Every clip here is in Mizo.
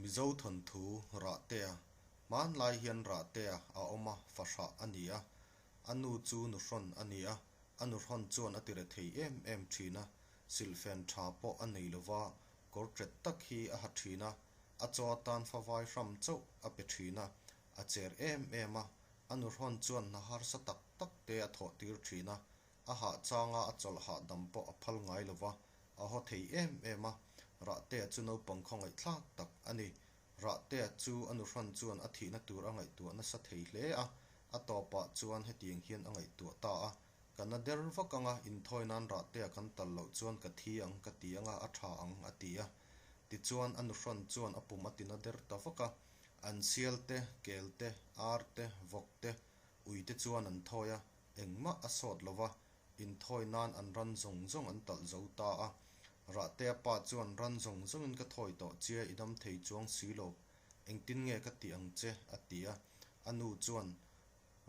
Mizo thawnthu Rahtea Hmanlai hian Rahtea a awm a, fahrah a ni a. A nu chu nuhrawn a ni a, a nuhrawn chuan a tire thei em em thin a, silhfen tha pawh a nei lova, kawr ṭet tak hi a ha thin a, a chaw atan favai hram chauh a pe thin a, a cher em em a, a nuhrawn chuan hna harsa tak tak te a thawh tir thin a, a hahchanga a chawlh hahdam pawh a phal ngai lova, a haw thei em em a, Rahtea chu naupang khawngaihthlak tak a ni. Rahtea chu a nuhrawn chuan a thihna tur a ngaihtuah nasa thei hle a, a tawpah chuan hetiang hian a ngaihtuah ta a, Ka na der vak anga, inthawi nan Rahtea kan tal loh chuan ka thi ang ka ti anga a tha ang a ti a. Tichuan a nuhrawn chuan a pum a ti na der ta vak a, an sial te, kel te, ar te, vawk te, ui te chuan an thawi a, Engmah a sawt lo va, inthawi nan an ran zawng zawng an talh zo ta a. Rahtea pa chuan ran zawng zawngin ka thawi tawh che, i dam thei chuang si lo, engtin nge ka tih ang che? a ti a. A nu chuan,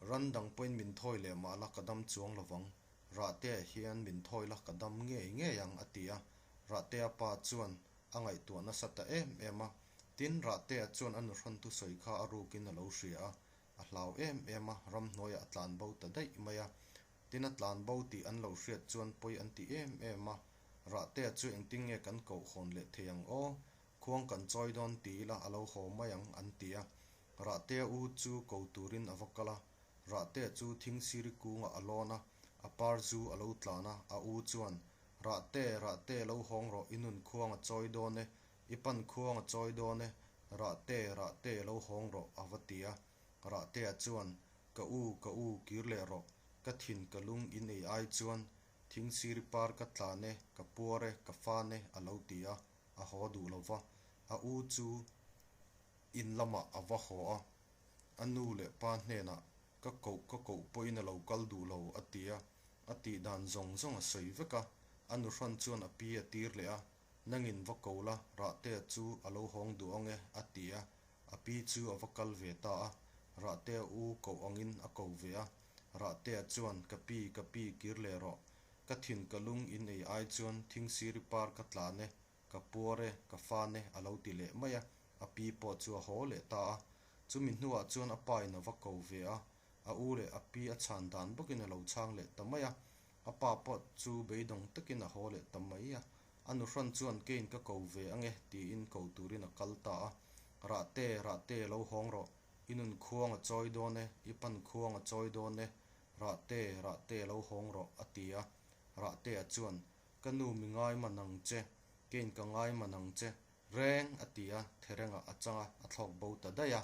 Ran dang pawhin min thawi leh mah la ka dam chuang lo vang, Rahtea hian min thawi la ka dam ngei ngei ang a ti a. Rahtea pa chuan a ngaihtuah nasa ta em em a. Tin, Rahtea chuan a nuhrawn thusawi kha a rukin a lo hria a, A hlau em em a, ramhnuaiah a tlan bo ta daih mai a. Tin a tlan bo tih an lo hriat chuan pawi an ti em em a. Rahtea chu engtin nge kan koh hawn leh thei ang aw? Khuang kan chawi dawn ti ila a lo haw mai ang an ti a. Rahtea u chu ko turin a va kal a. Rahtea chu thingsiri kungah a lawn a, a par zu a lo tlan a, a u chuan, Rahte, Rahte lo hawng rawh i nun khuang a chawi dawn e, I pan khuang a chawi dawn e, Rahte, Rahte lo hawng rawh a va ti a. Rahtea chuan, Ka u, ka u, kir leh rawh, ka thin ka lung in ei ai chuan thingsiri par ka tlan e, ka puar e, ka fan e a lo ti a, a haw duh lo va. A u chu in lamah a va haw a, a nu leh pa hnenah, Ka koh, ka koh pawhin a lo kal duh lo a ti a, a tih dan zawng zawng a sawi vek a. A nuhrawn chuan a pi a tir leh a, Nangin va ko la, Rahtea chu a lo hawng duh ang e, a ti a. A pi chu a va kal ve ta a. Rahtea u koh angin a ko ve a. Rahtea chuan, Ka pi, ka pi, kir leh rawh. Ka thin ka lung in ei ai chuan thingsiri par ka tlan e, ka puar e, ka fan e, a lo ti leh mai a. A pi pawh chu a haw leh ta a. Chumi hnuah chuan a pa in a va ko ve a. A u leh a pi a chhan dan bawkin a lo chhang leh ta mai a. A pa pawh chu beidawng takin a haw leh ta mai a. A nuhrawn chuan Kane ka ko ve ange tiin ko turin a kal ta a. Rahte, Rahte lo hawng rawh, i nun khuang a chawi dawn e, i pan khuang a chawi dawn e, Rahte, Rahte lo hawng rawh a ti a. Rahtea chuan, Ka nu mi ngai man ang che, Kane ka ngai man ang che, reng a ti a, therengah a chang a, a thlawk bo ta daih a.